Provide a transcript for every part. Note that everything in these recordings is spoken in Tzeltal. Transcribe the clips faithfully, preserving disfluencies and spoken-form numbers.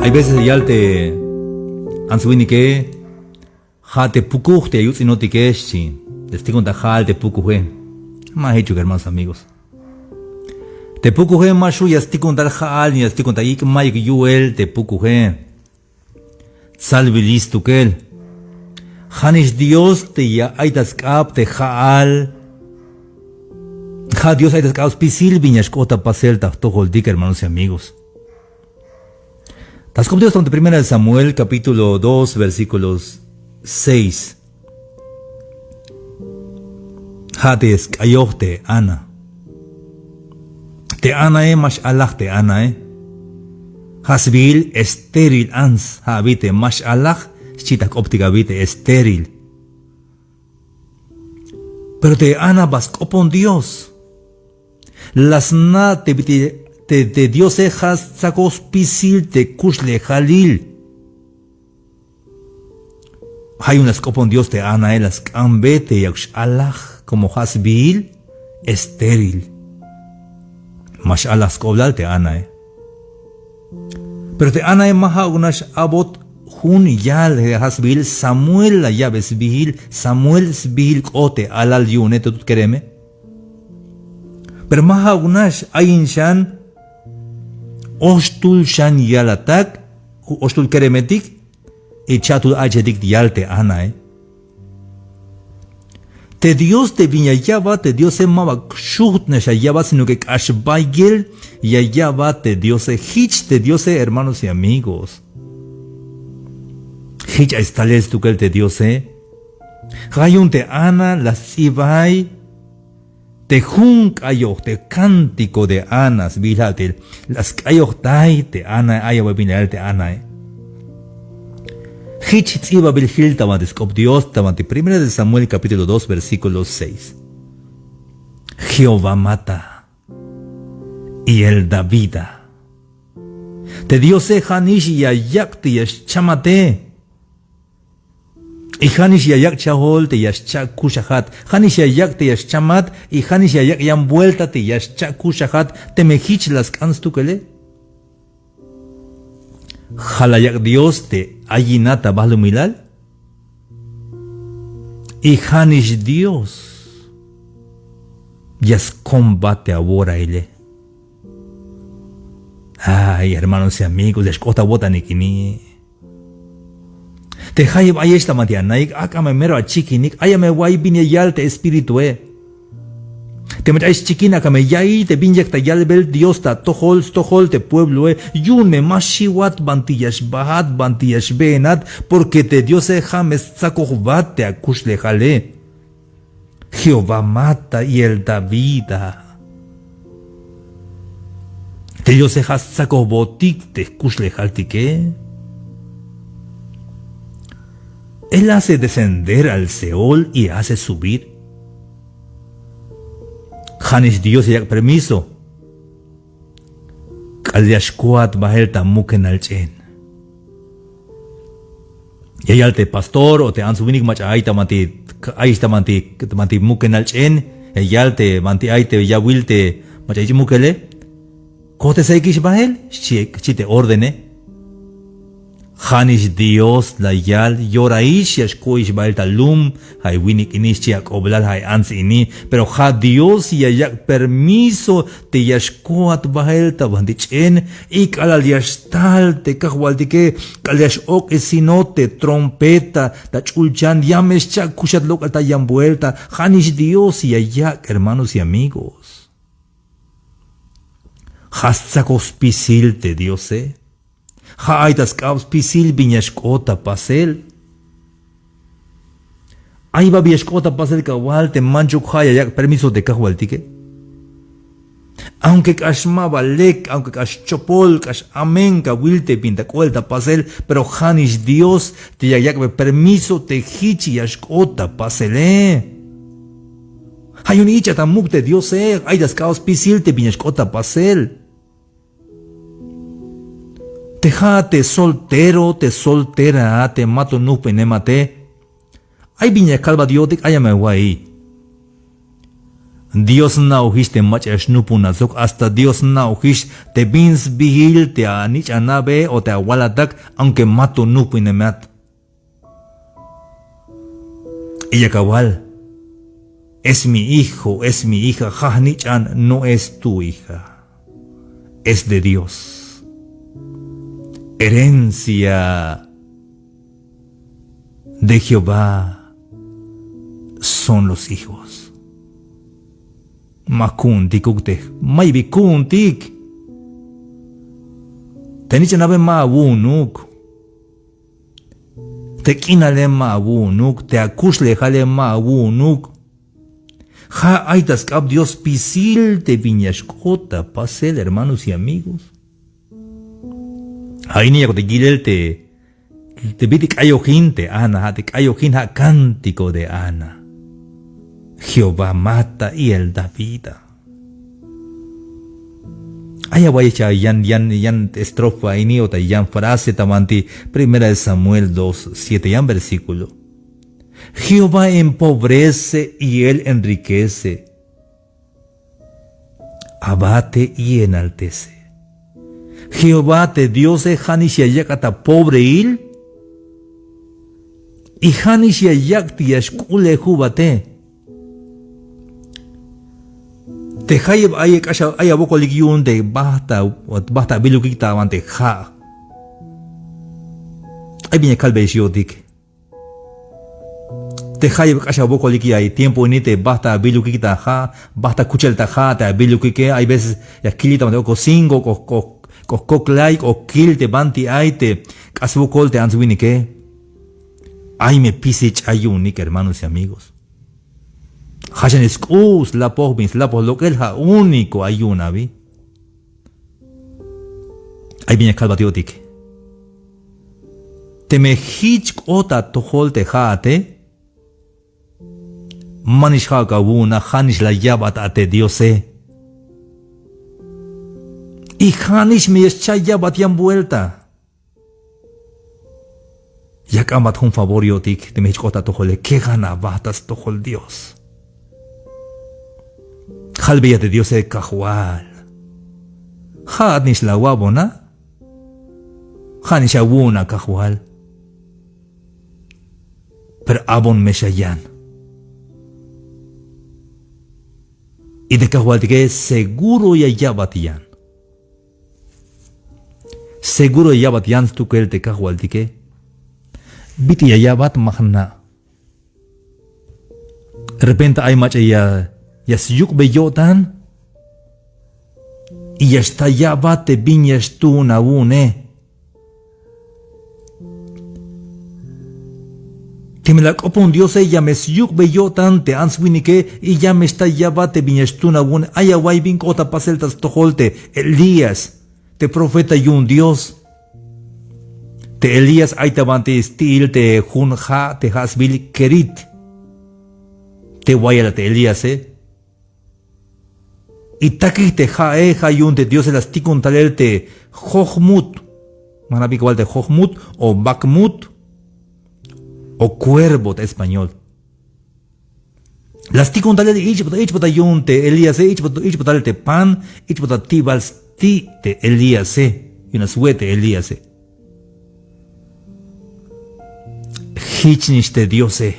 Hay veces ya yal te ants winike, ja' te pukuj te ya yuts'inotike, xchi. Ya stikon ta ja'al te pukuje. Ma jichuk, hermanos, amigos. Te pukuje ma xju' ya stikon tal ja'al, ni ya stikon ta yik', mayuk yu'el te pukuje. Tsalbil stukel. Ja'nix Dios te ya ay ta sk'ab te ja'al. Ja' Dios ay ta sk'ab spisil bin ya xk'ot ta pasel ta jtojoltik, hermanos y amigos. Ta sk'op Dios ta primera de Samuel, capítulo dos, versículos seis. Ja' te sk'ayoj te Ana. Te Anae, ma x-alaj te Anae. Ja' sbiil estéril ants, ja' abi te ma x-alaj, xchi ta jk'optik abi te estéril. Pero te Ana ba sk'opon Dios. La sna' te bit'il te, te Diose ja' stsakoj spisil te kuxlejalil. Ja' yu'un la sk'opon Dios te Anae, la sk'ambe te yakuk x-alaj, como ja' sbiil estéril. Ma x-alaj sk'oblal te Anae. Pero te Anae ma ja'uk nax abot jun yal, ja' sbiil Samuel la ya'be sbiil, Samuel sbiil k'ot te alal yu'une te tut kereme. Pero ma ja'uk nax, ayin xan, oxtul xan yalatak, oxtul keremetik, y cha'tul aychetik yal te Anae. Te Dios te bin ya ya'bat te Diose, maba xujt' nax ya ya'bat, sino que k'ax bayel ya ya'bat te Diose, jich te Diose, hermanos y amigos. Jich ay stalel stukel te Diose. Ja' yu'un te Ana la sts'ibay te jun k'ayoj, te cántico de Ana sbiil ja' te la sk'ayojtay te Ana, ay awa'y bin la yal te Anae. Jich ts'ibabil jil ta banti sk'op Dios, ta banti primera de Samuel capítulo dos, versículo seis. Jehová mata y él da vida. Te Diose ja'nix ya yak' te ya xchamate. Y ja'nix ya yak' chajol te ya xcha' kuxajat. Ja'nix ya yak' te ya xchamat. Y ja'nix ya yak' yan vuelta te ya xcha' kuxajat. Teme jich la sk'an stukele. Ja' la yak' Dios te ayinat ta balumilal. Y ja'nix Dios ya skombat te aworaile. Ay, hermanos y amigos, ya xk'ot ta awo'tanik ini. Te jayeb ayex ta banti anaik, ak'a me mero achikinik, ay me awa'iy bin ya yal te Espiritue. Te mach'a ay xchikin, ak'a me ya'iy te bin yak ta yalbel Dios ta atojol, stojol te puebloe, yu'un me ma xiwat banti ya xbaat, banti ya xbeenat, porque te Diose ja' me stsakojbat te akuxlejale. Jehová mata y él da vida. Te Diose ja' stsakojbotik te jkuxlejaltike. Él hace descender al Seol y hace subir. Ja'nix Dios ya yak' permiso k'alal ya xkoat bael ta mukenal ch'en. Ya yal te pastor o te ants winik mach'a ay ta banti, ay ta banti, ta banti mukenal ch'en, ya yal te banti ay te yawil te mach'a yich' mukele. Kotesaikix bael, xchi, xchi te órdene. Ja'nix Dios la yal, yoraix ya xko'ix bael ta lum, ja' ay winik ini, xchi ak'oblal, ja' ay ants ini, pero ja' Dios ya yak' permiso te ya xkoat bael ta banti ch'en, y k'alal ya xtal te kajwaltike, k'alal ya x-ok'esinot te trompeta ta ch'ulchan, ya me xcha' kuxat lok'el ta yan vuelta, ja'nix Dios ya yak', hermanos y amigos. Ja' stsakoj spisil te Diose. Ja' ay ta sk'ab spisil bin ya xk'ot ta pasel. Ay babiy ya xk'ot ta pasel kawal te manchuk ja' ya yak' permiso te kajwaltike. Aunque k'ax maba lek, aunque k'ax chopol, k'ax amen kawil te bin ta k'oel ta pasel, pero ja'nix Dios te ya yak'be permiso te jich ya xk'ot ta pasele. Ja' yu'un ich'a ta muk te Diose, ay ta sk'ab spisil te bin ya xk'ot ta pasel. Te ja'at te soltero, te soltera a, te mato nujbenemate. Ay bin ya kalbat yo'tik, ay me awa'iy. Dios sna'ojix te mach'a ya xnujpunat sok, hasta Dios sna'ojix te bin sbiil te anich'anabe o te awalatak, aunque ma to nujpinemat. Y yak awal, es mi hijo, es mi hija, ja' jnich'an, no es tu hija, es de Dios. Herencia de Jehová son los hijos. Ma ku'untikuk te, mayuk bi ku'untik. Te anich'anabe ma awu'unuk. Te k'inale ma awu'unuk, te akuxlejale ma awu'unuk. Ja' ay ta sk'ab Dios spisil te bin ya xk'ot ta pasel, hermanos y amigos. Ja' ini yakuk ta yilel te, te bit'il k'ayojin te Ana, ja' te k'ayojin ja' cántico de Ana. Jehová mata y él da vida. Ay awa'iy ta yan, yan, yan estrofa ini o ta yan frase ta banti Primera de Samuel dos siete, yan versículo. Jehová empobrece y él enriquece. Abate y enaltece. Jehová te Diose ja'nix ya yak'at ta pobreil y ja'nix ya yak' te ya xk'ulejubate. Te jayeb ay k'ax ay awokolik yu'un te bajt a, bajt abilukik ta banti ja'. Ay bin ya kalbeyex yo'tik. Te jayeb k'ax awokolik ya tiempo ini te bajt abilukik ta ja', bajt akuchel ta ja' te abilukike, ay veces ya kilik ta banti okosingo, k'o, k'o, k'o koklay, k'o kil te banti ay te k'ax wokol te ants winike. Ay me pisil ch'ay yu'unik, hermanos y amigos. Ja'xan sk'u' slapoj bin slapoj lok'el ja' único ay yu'un abi. Ay bin ya kalbat yo'tik. Teme jich k'ot atojol te ja'ate, manix ja'uk awu'una, ja'nix la ya'bat a te Diose. Y ja'nix me ya xcha' ya'bat yan vuelta. Ya k'ambat jun favor yo'tik, teme jich k'ot atojole, kejan aba ta stojol Dios. Jalbeya te Diose: Kajwal, ja'at nix la awa'bona, ja'nix awu'un a Kajwal. Pero abon me xa yan. Y te Kajwaltike seguro ya ya'bat yan. Seguro ya ya'bat yan stukel te Kajwaltike. Bit'il ya ya'bat, ma jna'. Repente ay mach'a ya, ya syuk'be yo'tan. Y ya xtal ya'bat te bin ya xtuun awu'une. Teme la k'opon Diose, ya me syuk'be yo'tan te ants winike y ya me xtal ya'bat te bin ya xtuun awu'une. Ay awa'iy bin k'ot ta pasel ta stojol te Elías, te profeta yu'un Dios. Te Elías ay ta banti sti'il te jun ja' te ja' sbiil Querit. Te wayal a te Elíase. Y takik te ja'e, ja' yu'un te Diose la stikun talel te Jojmut. Ma jna' bin kawal te Jojmut o Bakmut o Cuervo ta español. La stikun talel, ich'bat, ich'bat ta yu'un te Elíase, ich'bat, ich'bat talel te pan, ich'bat ta ti'bal sti' te Elíase, yu'un la swe' te Elíase. Jich nix te Diose.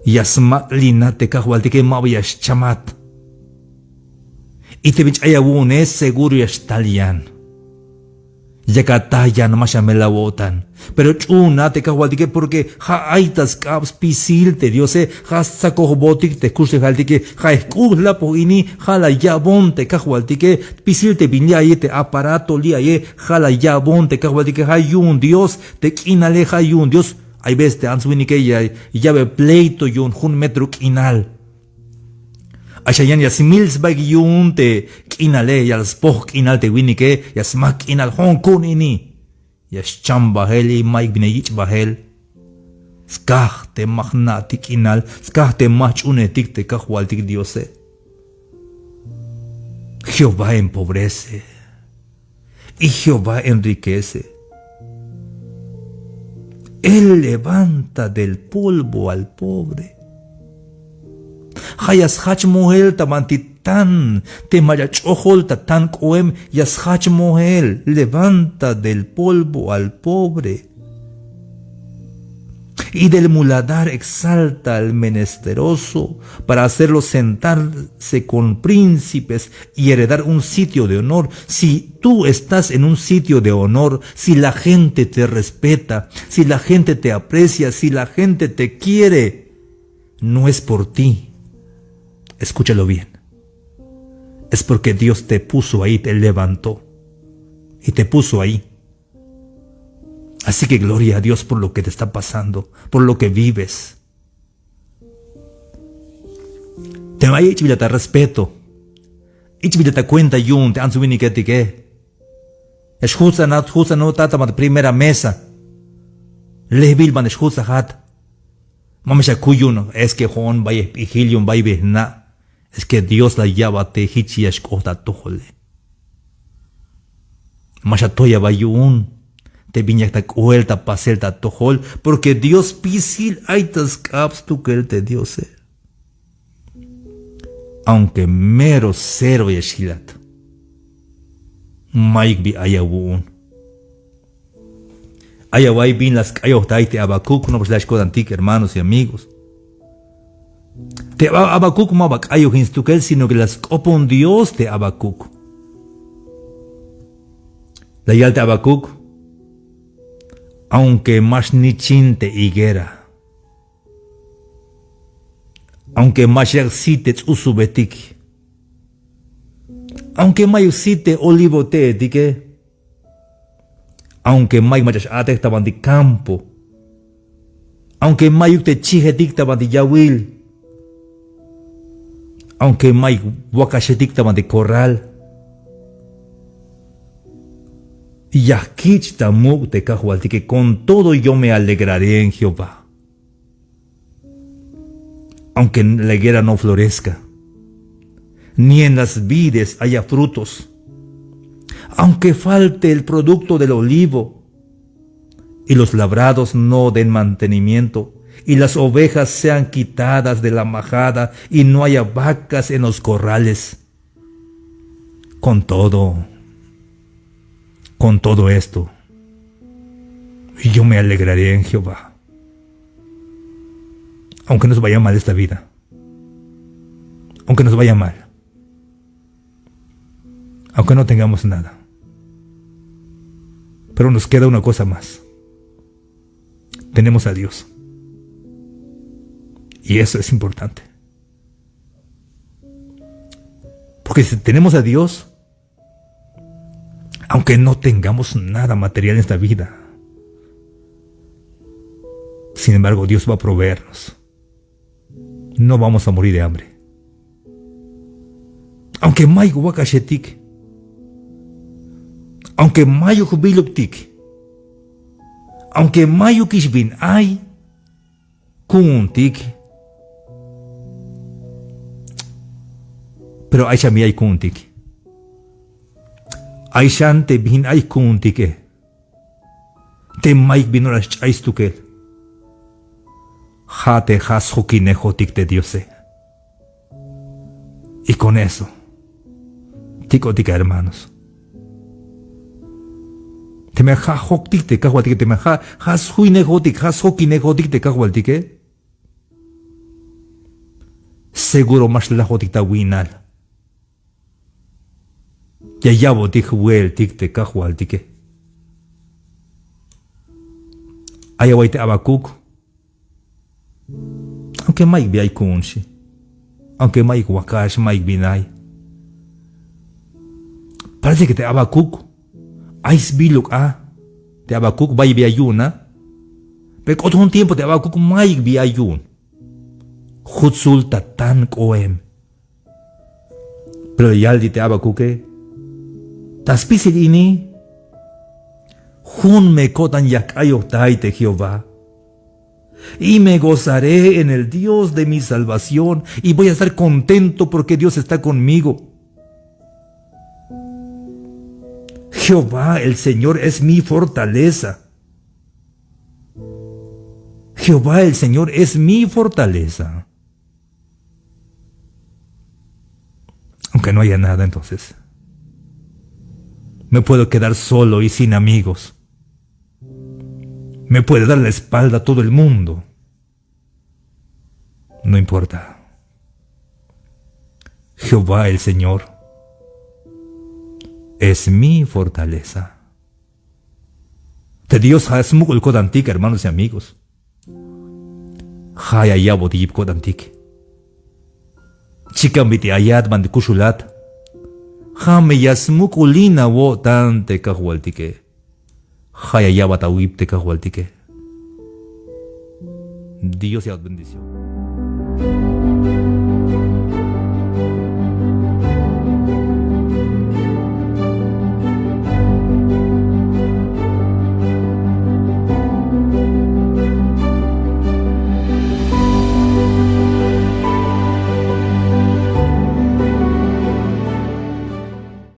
Ya smak'linat te Kajwaltike, maba ya xchamat. Y te bin ch'ay awu'une seguro ya xtal yan. Yak ataj yan, ma xamel awo'tan. Pero ch'uuna te Kajwaltike, porque ja' ay ta sk'ab spisil te Diose, ja' stsakojbotik te jkuxlejaltike, ja' jk'u' jlapoj ini, ja' la ya'bon te Kajwaltike, spisil te bin li' aye, te aparato li' aye, ja' la ya'bon te Kajwaltike, ja' yu'un Dios, te k'inale ja' yu'un Dios. Hay veces te ants winike ya ya'be pleito yu'un jun metro k'inal. Ay xan yan ya smil sbaik yu'un te k'inale, ya la spoj k'inal te winike, ya smak k'inal jo'on ku'un ini. Ya xcham bajel y mayuk bin ya yich' bajel. Skaj te ma jna'tik k'inal, skaj te ma jch'uunejtik te Kajwaltik Diose. Jehová empobrece y Jehová enriquece. Él levanta del polvo al pobre. Ay ya sjajch mojel ta banti tan, te mach'a ch'ojol ta tan k'oem ya sjajch mojel. Levanta del polvo al pobre. Y del muladar exalta al menesteroso para hacerlo sentarse con príncipes y heredar un sitio de honor. Si tú estás en un sitio de honor, si la gente te respeta, si la gente te aprecia, si la gente te quiere, no es por ti. Escúchalo bien. Es porque Dios te puso ahí, te levantó y te puso ahí. Así que gloria a Dios por lo que te está pasando, por lo que vives. Te ay ich'bilata respeto, ich'bilata cuenta yu'un te ants winiketike. Xjutsanat, jutsanot ta ta primera mesa. Lejbil ban xjutsajat. Ma me xakuy yu'un, es que jo'on bay jp'ijil yu'un, bay bi jna'. Es que Dios la ya'bat te jich ya xk'ot ta atojole. Ma xatoy aba yu'un te bin yak ta k'oel ta pasel ta atojol, porque Dios spisil ay ta sk'ab stukel te Diose. Aunque mero cero ya xjilat, mayuk bi ay awu'un. Ay awa'y bin la sk'ayojtay te Habacuc, no, pues la xko'tantik, hermanos y amigos. Te Haba-, Habacuc ma ba k'ayojin stukel, sino que la sk'opon Dios te Habacuc. La yal te Habacuc: aunque ma xnichin te higuera, aunque ma xyak' sit te ts'usubetik, aunque mayuk sit te olivo te'etike, aunque mayuk mach'a x-a'tej ta banti campo, aunque mayuk te chijetik ta banti yawil, aunque mayuk wakaxetik ta banti corral, ya jkich' ta muk' te Kajwaltike, con todo yo me alegraré en Jehová. Aunque la higuera no florezca, ni en las vides haya frutos, aunque falte el producto del olivo, y los labrados no den mantenimiento, y las ovejas sean quitadas de la majada, y no haya vacas en los corrales. Con todo, con todo esto, yo me alegraré en Jehová. Aunque nos vaya mal esta vida, aunque nos vaya mal, aunque no tengamos nada, pero nos queda una cosa más. Tenemos a Dios. Y eso es importante. Porque si tenemos a Dios, aunque no tengamos nada material en esta vida, sin embargo, Dios va a proveernos. No vamos a morir de hambre. Aunque mayuk wakaxetik, aunque mayuk jbiluktik, aunque mayukix bin ay, ku'untik. Pero ay xan bin ay ku'untik. Ay xan te bin ay ku'untike. Te mayuk bin ora xch'ay stukel, ja' te ja' sjokinejotik te Diose. Y con eso, tik'otik a hermanos. Teme ja' joktik te Kajwaltike, teme ja', ja' sjokinejotik, ja' sjokinejotik te Kajwaltike, seguro ma xlajotik ta wi'nal. Ya ya'botik jwe'eltik te Kajwaltike. Ay awa'y te Habacuc. Aunque mayuk bi ay ku'un xi. Aunque mayuk wakax, mayuk bin ay. Parece que te Habacuc ay sbiluk a. Te Habacuc bay bi ay yu'un a. Pero k'ot jun tiempo te Habacuc mayuk bi ay yu'un. Jutsul ta tan k'oem. Pero yal te Habacuke: ta spisil ini, jun me ko'tan ya jk'ayojtay te Jehová. Y me gozaré en el Dios de mi salvación, y voy a estar contento porque Dios está conmigo. Jehová el Señor es mi fortaleza. Jehová el Señor es mi fortaleza. Aunque no haya nada, entonces me puedo quedar solo y sin amigos. Me puede dar la espalda a todo el mundo. No importa. Jehová el Señor es mi fortaleza. Te Dios ja' smuk'ul ko'tantik, hermanos y amigos. Ja' ya ya'bot yip ko'tantik. Chikan bit'il ayat banti kuxulat. Ja' me ya smuk'ulin awo'tan te Kajwaltike. Ja' ya ya'bat awip te Kajwaltike. Dios ya'bot bendición.